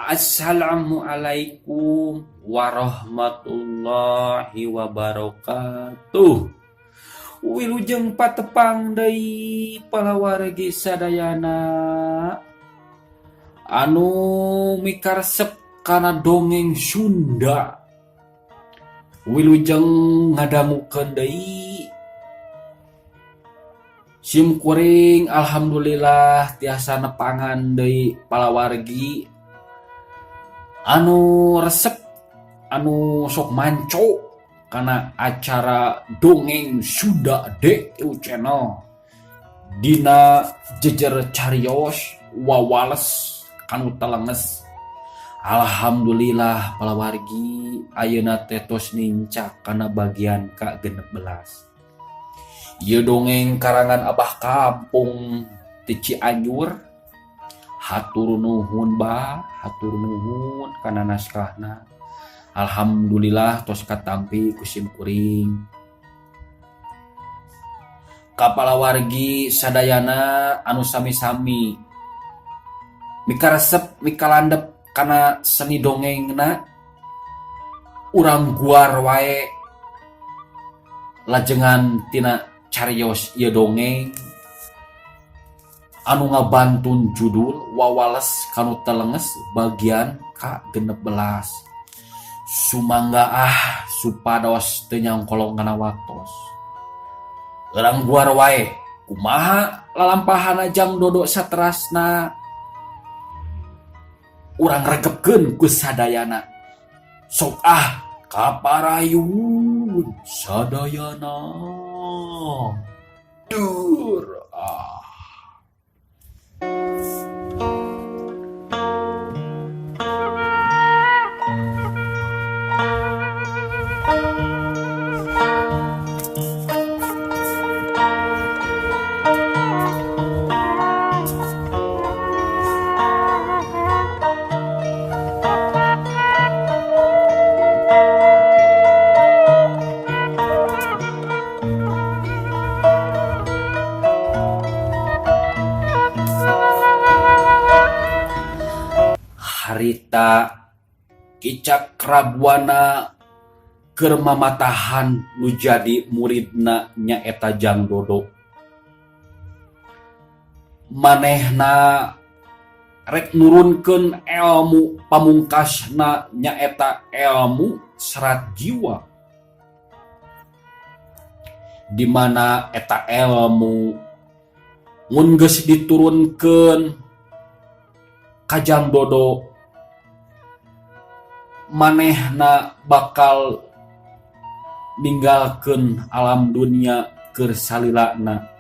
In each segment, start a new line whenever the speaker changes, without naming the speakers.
Assalamualaikum warahmatullahi wabarakatuh. Wilujeng patepang deui palawargi sadayana anu mikaresep kana dongeng Sunda. Wilujeng ngadangukeun deui sim kuring, alhamdulillah tiasa nepangan deui palawargi anu resep, anu sok manco kana acara dongeng Sunda DU Channel dina jejer carios Wawales kanu Telenges. Alhamdulillah palawargi, ayeuna teh tos nincak kana bagian ka 16. Ieu dongeng karangan Abah Kampung ti Cianjur. Hatur nuhun, Bah, hatur nuhun kana naskahna. Alhamdulillah tos katampi ku sim kuring. Ka palawargi sadayana anu sami-sami mikaresep, mikalandep kana seni dongengna, urang guar wae lajengan tina carios ieu dongeng anu ngabantun judul Wawales kanu Telenges bagian ka 16. Sumangga ah, supados teu nyangkolong kana waktos, urang guar wae kumaha lalampahan Jang Dodo saterasna. Urang regepkeun ku sadayana. Sok ah, kaparayun sadayana. Dur ah. Harita Ki Cakrabuana keur mamatahan nu jadi muridna, nyaeta Jang Dodo. Manehna rek nurunkeun elmu pamungkasna, nyaeta elmu serat jiwa, di mana eta elmu mun geus diturunkeun ka Jang Dodo, manehna bakal ninggalkeun alam dunia keur salilana,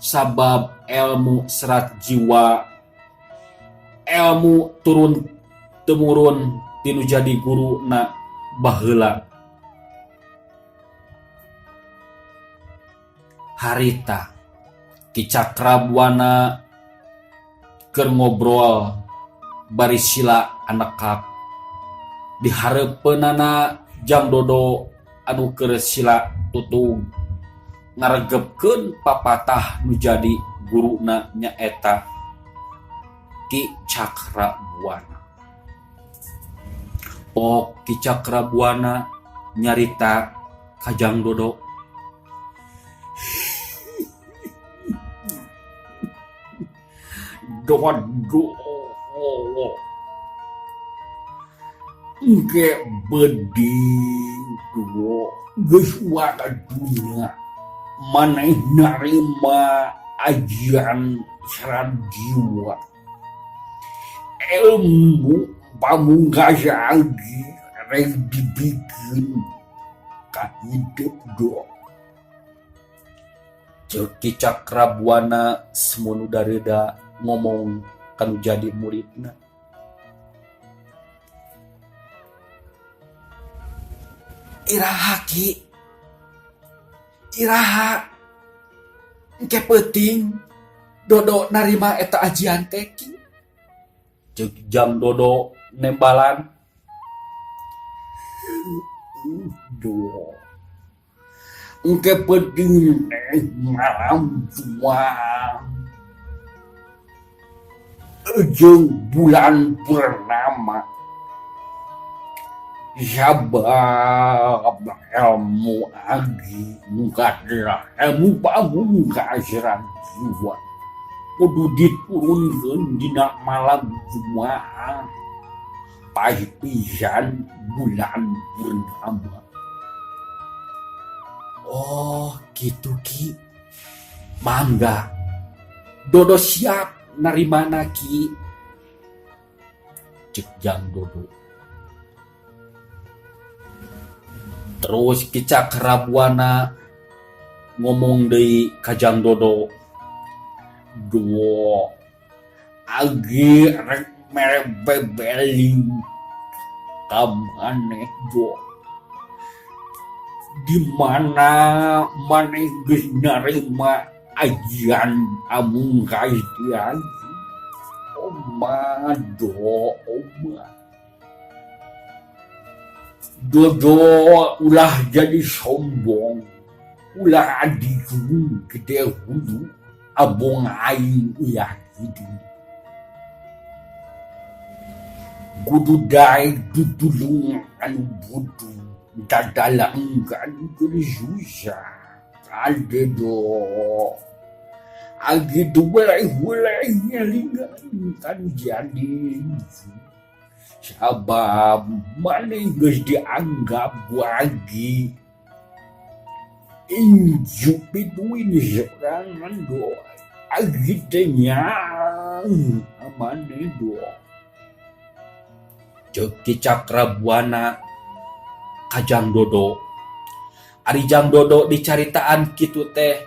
sabab elmu serat jiwa elmu turun temurun tinu jadi guru na baheula. Harita Ki Cakrabuana keur ngobrol bari sila anekak, dihareupeunana Jang Dodo anu keur sila tutug ngaregepkeun papatah nu jadi guruna, nyaeta Ki Cakrabuana. Pok Ki Cakrabuana nyarita ka Jang Dodo, "Dodo, engke beding do geus dunya maneh narima ajian serat jiwa, ilmu pamungkas lagi rek dibikeun ka hidup do," ceuk Ki Cakrabuana semunu dareda ngomong kanu jadi muridna. "Iraha, Ki? Iraha engke peuting Dodo narima eta ajian teh, Ki?" ceuk Jang Dodo nembalan. "Do, engke peuting teh malam juang." Jeung bulan purnama sabab ilmu agi adalah ilmu pamungkas jiwa kudu diturunkeun dina malam Jumaah pas pisan bulan purnama. Oh gitu Ki, mangga Dodo siap narimana Ki, cek Jang Dodo. Terus Ki Cakrabuana ngomong deui ka Jang Dodo, "Do, agi rek mere bebeling ka maneh, Do. Di mana maneh geus narima ajian pamungkas ti agi. Oma, Do, oma. Dodo ulah jadi sombong, ulah adigung gede hulu, abong aing ulah hidung. Kudu daek tutulungan anu butuh, dadalangkan keur susah. Kade Do. Agi teu weleh-weleh ngelingan kan jadi sabab maneh geus dianggap ku agi incu pituin sorangan, Do. Agi teh nyaah maneh, Do." Ceuk Ki Cakrabuana ka Jang Dodo. Ari Jang Dodo dicaritaan kitu teh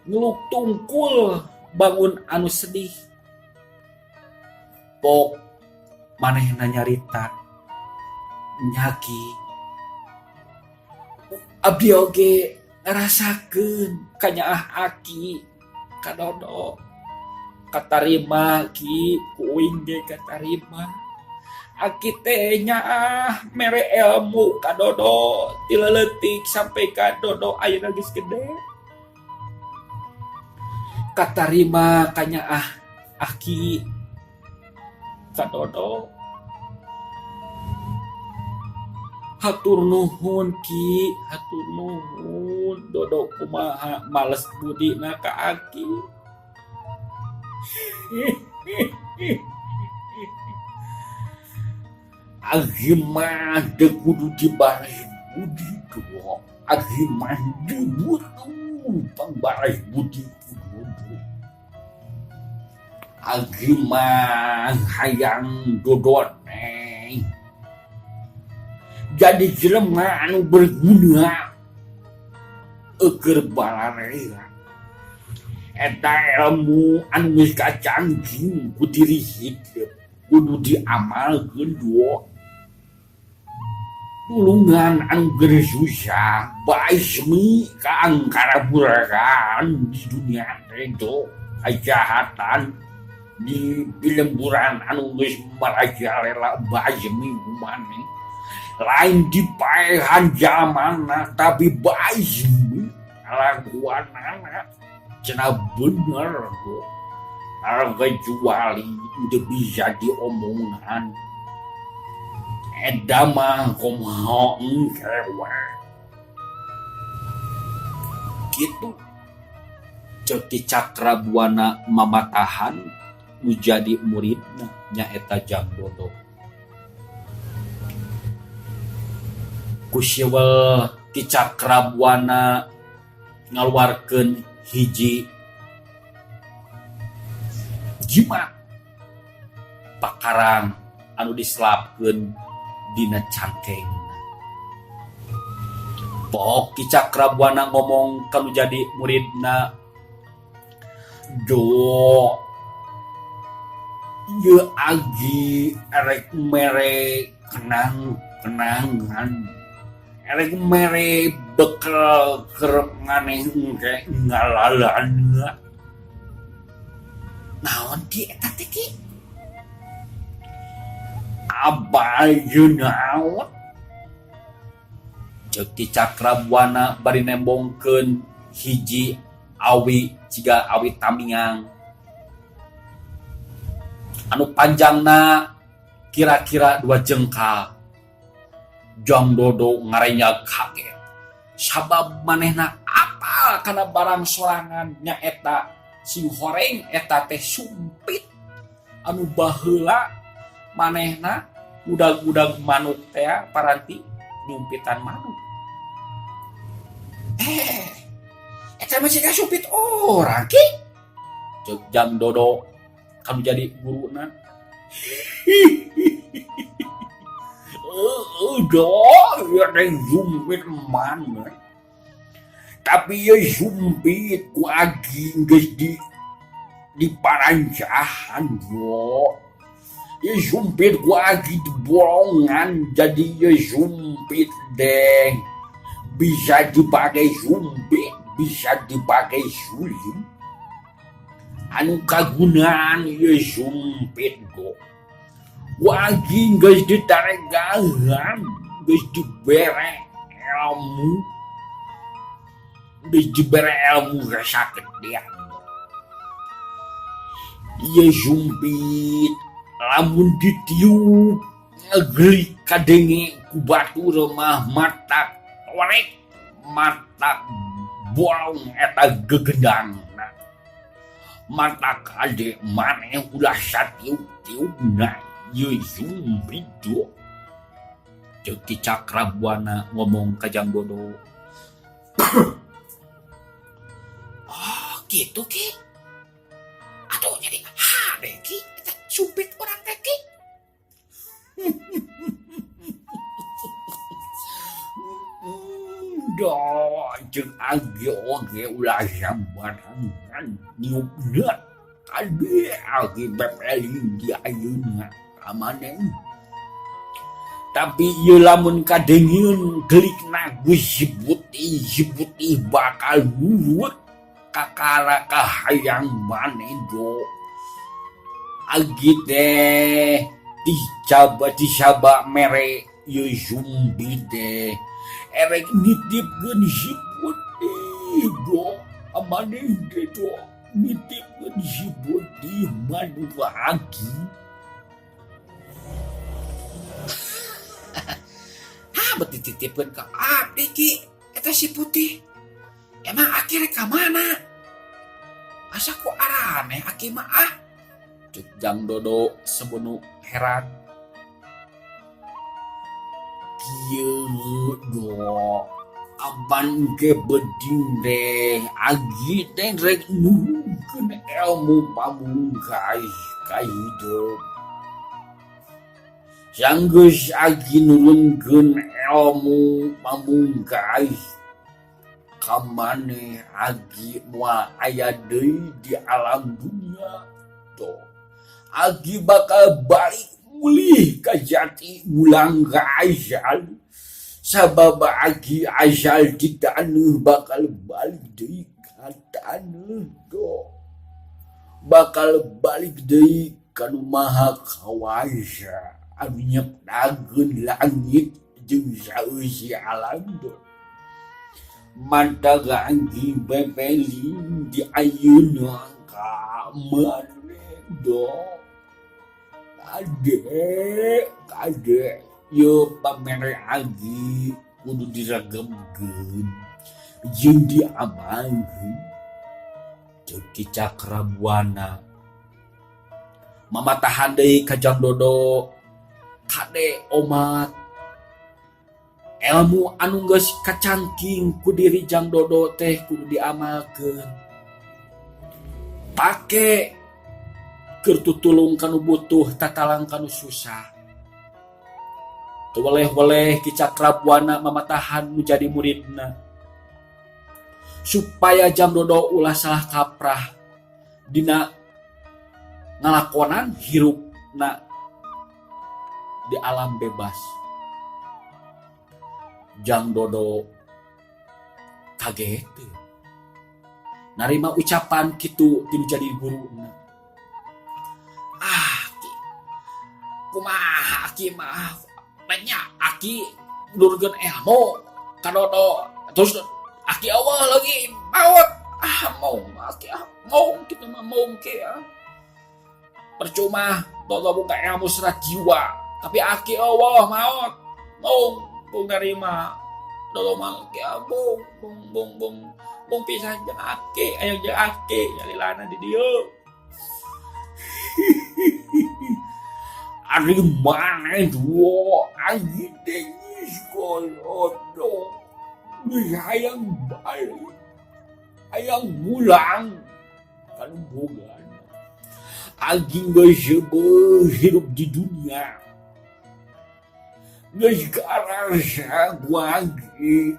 ngeluk tungkul bangun anu sedih. Pok manehna nyarita, "Nya Ki, abdi oge ngarasakeun kanyaah aki ka Dodo. Katarima Ki, ku uing ge katarima. Aki teh nyaah mere ilmu ka Dodo ti leutik sampai ka Dodo ayeuna geus gede. Katarima kanyaah aki ka Dodo. Hatur nuhun Ki, hatur nuhun. Dodo kumaha males budina ka aki." Agi mah teu kudu dibalas budi, Do. Agi mah dibutuh pangbalas budi ku Dodo. Agi mah hayang Dodo teh jadi jelema anu berguna eukeun balarea. Eta ilmu anu geus kacangking ku diri hidup kudu diamalkeun, Do. Tulungan anu keur susah, basmi kaangkara burakan di dunia teh, Do. Kajahatan di pilemburan anu geus marajalela basmi ku maneh. Lain dipaehan jalmana tapi basmi kalakuanana. Cenah bener, Do. Kecuali teu bisa diomongan. Eta mah kumaha engke we." Kitu ceuk Ki Cakrabuana mamatahan nu jadi muridna nyaeta Jang Dodo. Ku siwel Ki Cakrabuana ngaluarkeun hiji jimat pakarang anu diselapkeun dina cangkengna. Pok Ki Cakrabuana ngomong ka nu jadi muridna, "Do, ieu agi erek mere kenang-kenangan, erek mere bekel keur maneh engke ngalalana." "Naon Ki eta teh Ki?" "Apa ieu naon?" Ceuk Ki Cakrabuana bari nembongkeun hiji awi ciga awi tamiang. Anu panjangna kira-kira dua jengkal. Jang Dodo ngarenyag kaget sabab manehna apal kana barang sorangan nyaeta singhoreng eta teh sumpit anu baheula manehna udag-udag manuk teh paranti nyumpitan manuk. Eta mah siga sumpit urang Ki. Ceuk Jang Dodo kanu jadi guruna. Heueuh ieu teh sumpit maneh. Tapi ieu sumpit ku agi geus di diparancahan do. Ieu sumpit ku agi dibolongan jadi ieu sumpit deh. Bisa dipakai sumpit, bisa dipakai sulim. Anu kagunaan ieu sumpit do. Ku agi geus ditaregahan, geus dibere ilmu. Geus dibere ilmu sakedean. Ieu sumpit lamun ditiup ngegelik kadenge ku batur mah matak torek, matak bolong eta gegendangna. Matak kade maneh ulah satiup-tiupna ieu sumpit do. Ceuk Ki Cakrabuana ngomong ka Jang Dodo. Oh, kitu Ki. Aduh jadi hade Ki eta sumpit urang teh Ki. Do ceuk agi oge ulah sambarangan niupna kade agi bepeling di ayeuna ka maneh. Tapi ieu lamun kadengeun gelikna geus siputih-siputih bakal nurut kakara kahayang maneh do. Agi teh disaba mere ieu sumpit teh erek nitipkeun si putih do ka maneh teh do nitipkeun si putih manu ka agi. Hah, bet dititipkeun ka abdi Ki eta si putih. Emang aki rek ka mana? Asa ku araneh aki mah ah. Ceuk Jang Dodo sebunu heran. Kieu do apan ge beding teh agi teh rek nurunkeun ilmu pamungkas ka hidup. Sanggeus agi nurunkeun ilmu pamungkas ka maneh agi moal aya deui di alam dunia do. Agi bakal balik mulih ka jati ulang ka asal sabab agi asal di taneuh bakal balik deui ka taneuh do. Bakal balik deui ka nu maha kawasa anu nyiptakeun langit jeung sausi alam do. Mantag agi bebeling di ayeuna ka maneh do. Kade kade ieu pamere agi kudu diregemkeun jeung diamalkeun. Ceuk Ki Cakrabuana mamatahan deui ka Jang Dodo kade omat ilmu anu geus kacangking ku diri Jang Dodo teh kudu diamalkeun. Pake keur tutulung kanu butuh tatalang kanu susah. Teu weleh-weleh Ki Cakrabuana mamatahan nu jadi muridna supaya Jang Dodo ulah salah kaprah dina ngalakonan hirupna di alam bebas. Jang Dodo kaget narima ucapan kitu ti nu jadi guruna. Ah Ki, kumaha aki mah nya aki nurunkeun ilmu ka Dodo terus aki eueuh lagi maot. Ah maung aki ah maung kitu mah maung ki ah. Percuma Dodo boga ilmu serat jiwa, tapi aki eueuh maot. Bung, bung narima. Dodo mah ki bung, bung bung bung bung pisah jeung aki, aya jeung aki nyalilana di dieu. Ari maneh duo agi teh geus golodo. Geus hayang balik, hayang mulang ka nu bogana. Agi geus seubeuh hirup di dunia. Geus karasa ku agi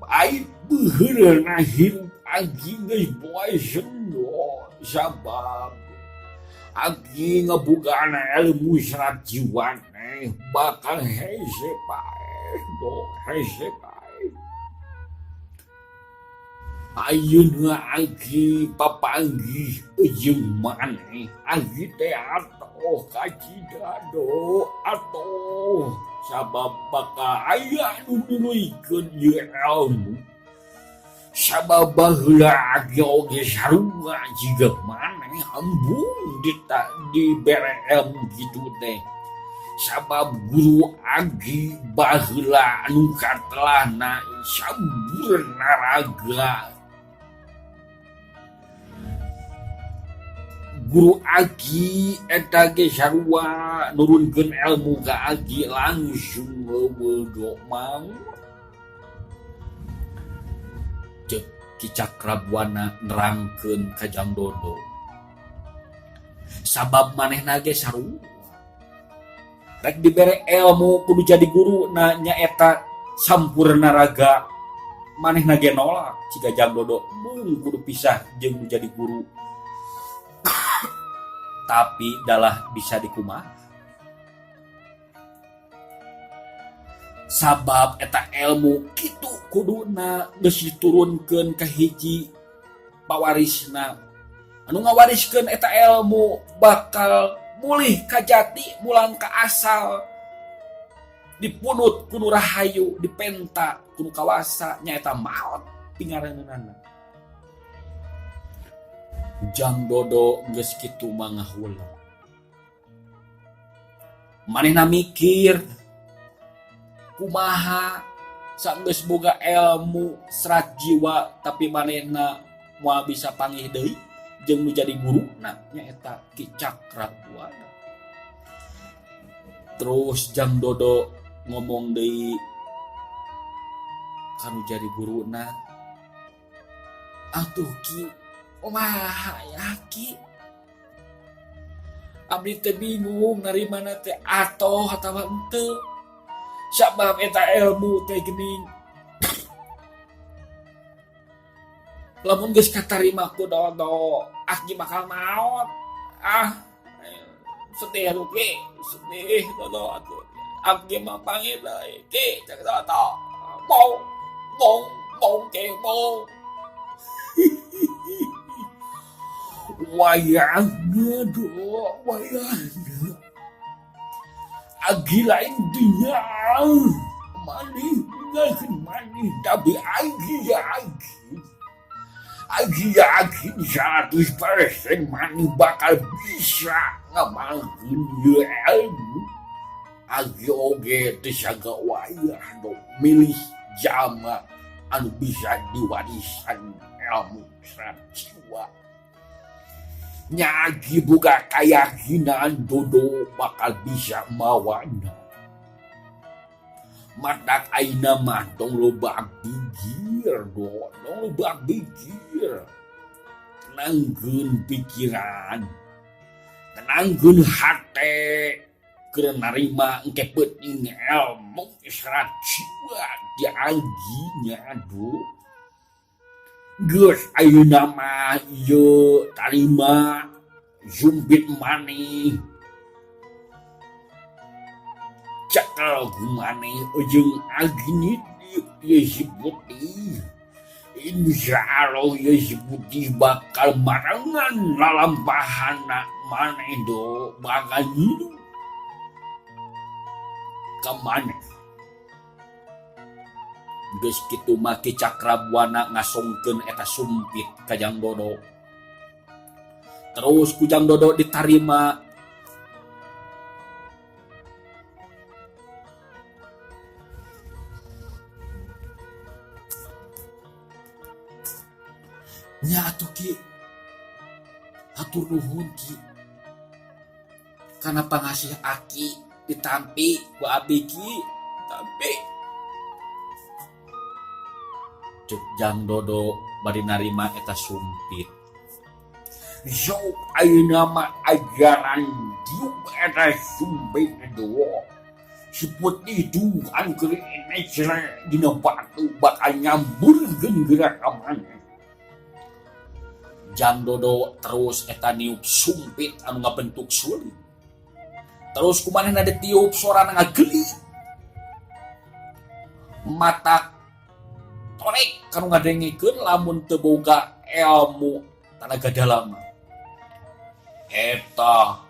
pait beuheurna hirup agi geus bosen do sabab agi ngabogaan ilmu serat jiwa teh bakal hese paeh do hese paeh. Ayeuna agi papanggih jeung maneh agi teh atoh ka Cidado atoh sabab bakal aya nu nuluykeun ieu ilmu. Sabab baheula agi oge sarua jiga maneh embung dibere ilmu kitu teh. Sabab guru agi baheula anu katelahna sampurna raga. Guru agi eta ge sarua nurunkeun ilmu ka agi langsung eueuh do maot. Ceuk Ki Cakrabuana nerangkeun ka Jang Dodo. Sabab manehna ge sarua. Rek dibere ilmu kudu jadi guruna nyaeta sampurna raga. Manehna ge nolak ciga Jang Dodo mung kudu pisah jeung nu jadi guru. Tapi dalah bisa dikumaha. Sabab eta ilmu kitu kuduna geus diturunkeun ka hiji pawarisna. Anu ngawariskeun eta ilmu bakal mulih ka jati mulang ka asal. Dipunut ku nu rahayu, dipenta ku nu kawasa nyaeta maot pingaraneunana. Jang Dodo geus kitu mah ngahuleng. Manehna mikir kumaha sanggeus boga ilmu serat jiwa tapi manehna moal bisa panggih deui jeung nu jadi guruna nyaeta Ki Cakrabuana. Terus Jang Dodo ngomong deui ka nu jadi guruna, atuh Ki kumaha ya Ki? Abdi teh bingung narimana teh atoh atawa henteu. Sabab eta ilmu teh geuning. Lamun geus katarima ku Dodo, aki bakal maot. Ah, sedih atuh Ki, sedih Dodo atuh. Abdi mah panggil deui Ki cek Dodo. Bong, bong, bong Ki, bong. Wayahna do, wayahna. Agi lain dinya maneh ninggalkeun maneh tapi agi yakin. Agi yakin 100% maneh bakal bisa ngamalkeun ieu ilmu. Agi oge teu saga wayah do milih jalma anu bisa diwarisan ilmu serat jiwa. Nya agi boga kayakinan Dodo bakal bisa mawana. Matak ayeuna mah tong loba pikir do, tong loba pikir. Tenangkeun pikiran, tenangkeun hate, keur narima engke peuting ilmu serat jiwa di agi nya do. Geus ayeuna mah ieu tarima sumpit maneh. Cekel ku maneh jeung agi nitip ieu si putih. Insya Allah ieu si putih bakal barengan lalampahana maneh do bakal ngilu ka maneh. Geus kitu mah Ki Cakrabuana ngasongkeun eta sumpit ka Jang Dodo. Terus ku Jang Dodo ditarima. Nya atuh Ki, hatur nuhun Ki. Kana pangasih Aki ditampi ku abdi Ki, tampi. Cek Jang Dodo bari narima eta sumpit. Sok ayeuna mah ajaran diuk eta sumpit doa. Si putih duh anu keur necre dina batu bakal nyamburkeun geura ka maneh. Jang Dodo terus eta niup sumpit anu ngabentuk suling. Terus ku manehna ditiup sorana ngagelik. Matak torek kanu ngadengekeun lamun teu boga elmu tanaga dalam. Eta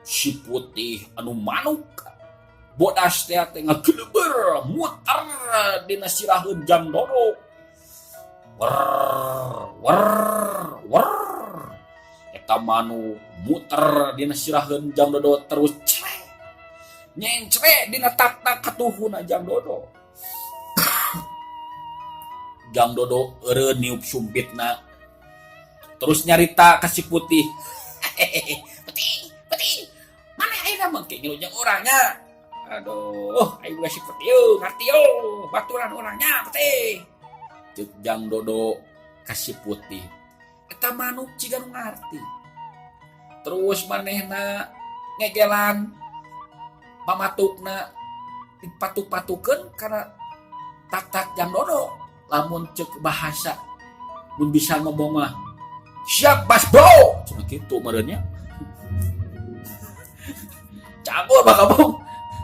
si putih anu manuk bodas teh teh ngageleber muter dina siraheun Jang Dodo. Wer wer wer. Eta manuk muter dina siraheun Jang Dodo terus cre. Nyencre dina tak-tak katuhuna Jang Dodo. Jang Dodo eureun niup sumpitna. Terus nyarita ka si putih. Putih, putih. Mana ayeuna mah ke ngilu jeung urang nya? Aduh, aing geus si putih eueuh, ngarti eueuh, baturan urang nya putih. Ceuk Jang Dodo ka si putih. Eta manuk ciga nu ngarti. Terus manehna ngegelan pamatukna dipatuk-patukeun kana tak-tak Jang Dodo. Lamun ceuk bahasa mun bisa ngomong mah siap Mas Bro, cenah kitu meureun nya. Cagur mah kamu.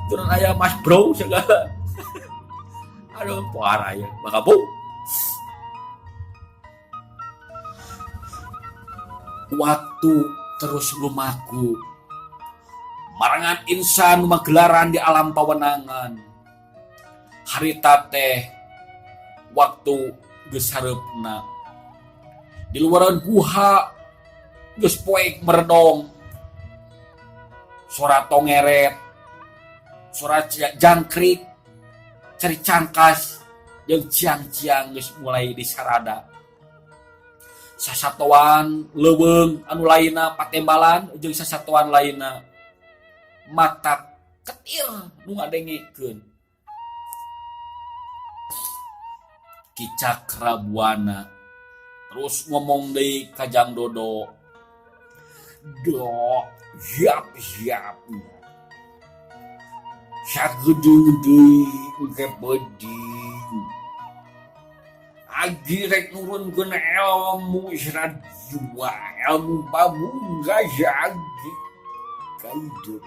Turun aya Mas Bro segala. Aduh, parah ya, makabung. Waktu terus lumaku. Marangan insan magelaran di alam pawenangan. Harita teh waktu geus hareupna. Di luaran guha geus poek meredong. Sora tongeret, sora jangkrik, cari cangkas, jeung ciang-ciang geus mulai disarada. Sasatoan leuweung anu lainna patembalan jeung sasatoan lainna mata ketir nu ngadengekeun. Ki Cakra Buana terus ngomong deui ka Jang Dodo. Do, siap-siap. Sagedeung deui engke peuting. Agi rek nurunkeun ilmu serat jiwa, ilmu pamungkas agi kaideut.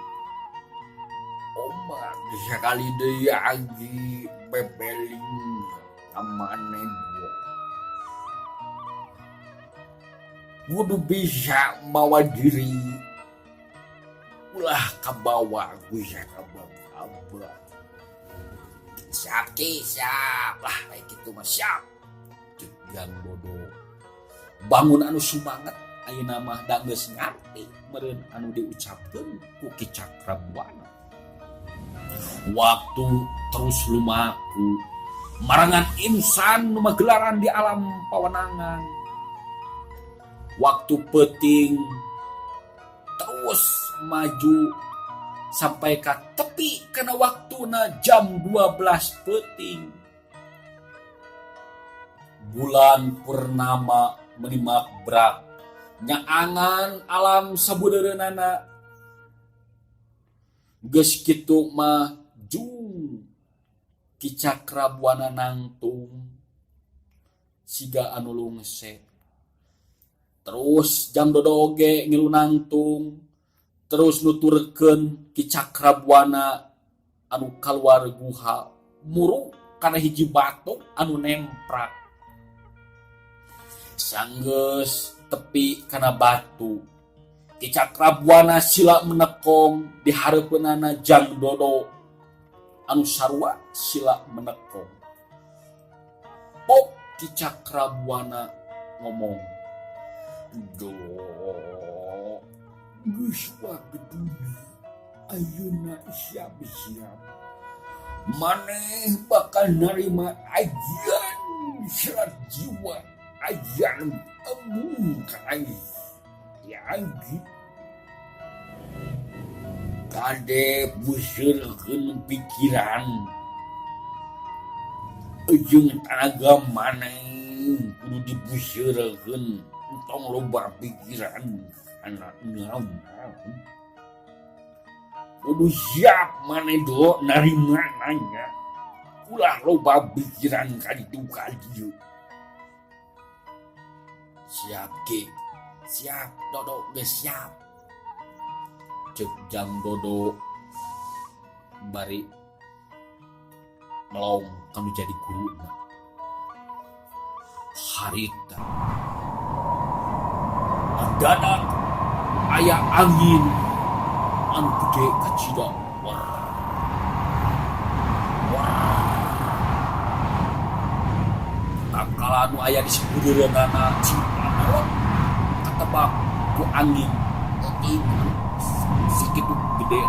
Omat sakali deui agi pepeling ka maneh dua. Kudu bisa mawa diri. Ulah kabawa ku sakabab-abab. Siap ki, siap lah kayak gitu mah siap. Cek Jang Dodo. Bangun anu sumanget ayeuna mah da geus ngarti meureun anu diucapkeun ku Ki Cakra Buana. Waktu terus lumaku marangan insan nu magelaran di alam pawenangan. Waktu peuting terus maju sampai ka tepi kana waktuna jam 12 peuting. Bulan purnama menimak brak nyaangan alam sabudeureunana. Geus kitu mah jung Ki Cakra Buana nangtung siga anu lungse. Terus Jang Dodo oge ngilu nangtung terus nuturkeun Ki Cakra Buana anu kaluar guha muru kana hiji batu anu nemprak. Sanggeus tepi kana batu Ki Cakra Buana sila menekong di hareupeunana Jang Dodo anu sarua sila menekong. Pok Ki Cakra Buana ngomong, Do, geus waktuna ayeuna siap-siap. Maneh bakal narima ajian serat jiwa Aya embung ka aing ya. Kade buseurkeun pikiran jeung tanaga maneh kudu dibuseurkeun, entong loba pikiran kana naon. Kudu siap maneh do narima nanya, ulah loba pikiran ka ditu ka dieu. Siap Ki, siap Dodo geus siap, cek Jang Dodo bari melong kanu jadi guruna. Harita mendadak aya angin anu gede kacida, war war. Tangkal anu aya di sabudeureunana cipanolot katebak ku angin eueuh sakitu gede.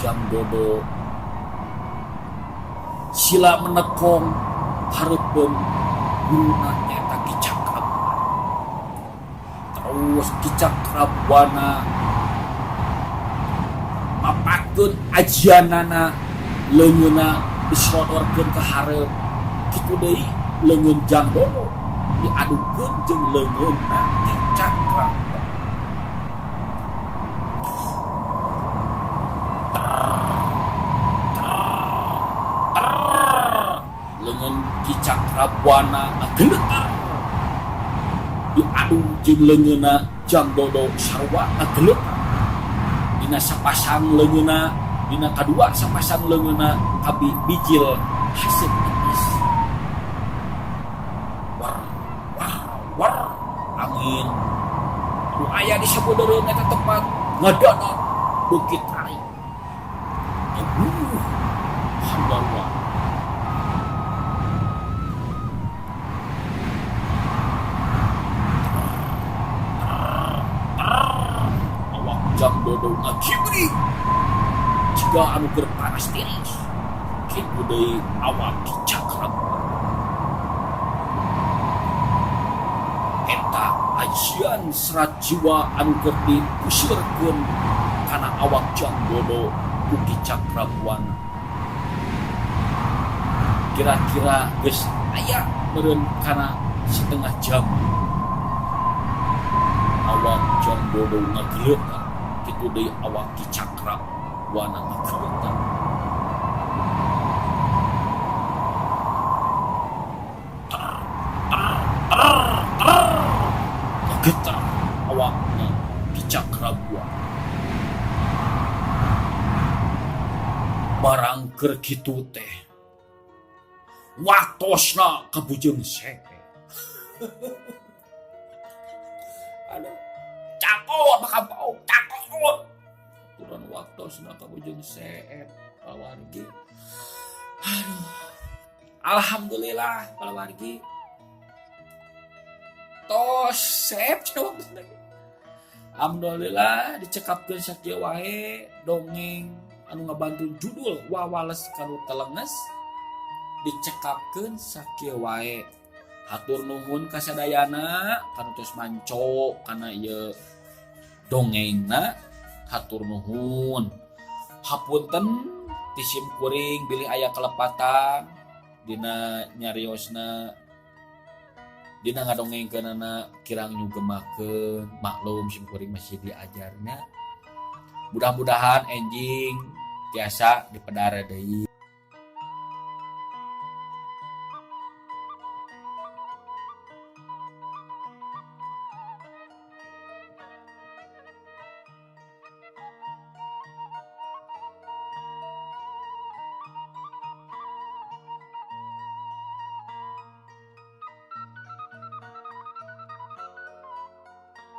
Jang Dodo sila menekong hareupeun guruna nyaeta Ki Cakrabuana. Terus Ki Cakrabuana mapatkeun ajianana, leungeunna disodorkeun ka hareup, kitu deui leungeun Jang Dodo diadukeun jeung leungeunna Ki Cakrabuana. Leungeun Ki Cakrabuana ngageletar diadu jeung leungeunna Jang Dodo sarua ngageletar. Dina sapasang leungeunna, dina kadua sapasang leungeunna kabi bijil haseup tipis. War war war, angin nu aya di sabudeureun eta tempat ngadadak beuki tarik. Aduh, handawa. Awak Jang Dodo ngagibrik jiga anu keur panas tiris, kitu deui awak Ki Cakrabuana. Eta ajian serat jiwa anu keur dipusirkeun kana awak Jang Dodo ku Ki Cakrabuana kira-kira geus aya meureun kana setengah jam. Awak Jang Dodo ngageletak, kitu deui awak Ki Cakrabuana ngageletak. Getar awakna Ki Cakrabuana. Barang keur kitu teh waktosna ka Bujeng Sehe. Aduh, cakot maka bau cakot. Turun waktosna ka Bujeng Sehe pawargi. Aduh. Alhamdulillah pawargi. Tos sep cenah waktosna. Alhamdulillah dicekapkeun sakieu wae dongeng anu ngabantu judul Wawales Kanu Telenges, dicekapkeun sakieu wae. Hatur nuhun kasadayana kanu tos manco kana ieu dongengna, hatur nuhun. Hapunten ti sim kuring bilih aya kelepatan dina nyariosna, dina ngadongengkeunana kirang nyugemakeun, maklum sim kuring masih diajarnya. Mudah-mudahan enjing tiasa dipedare deui.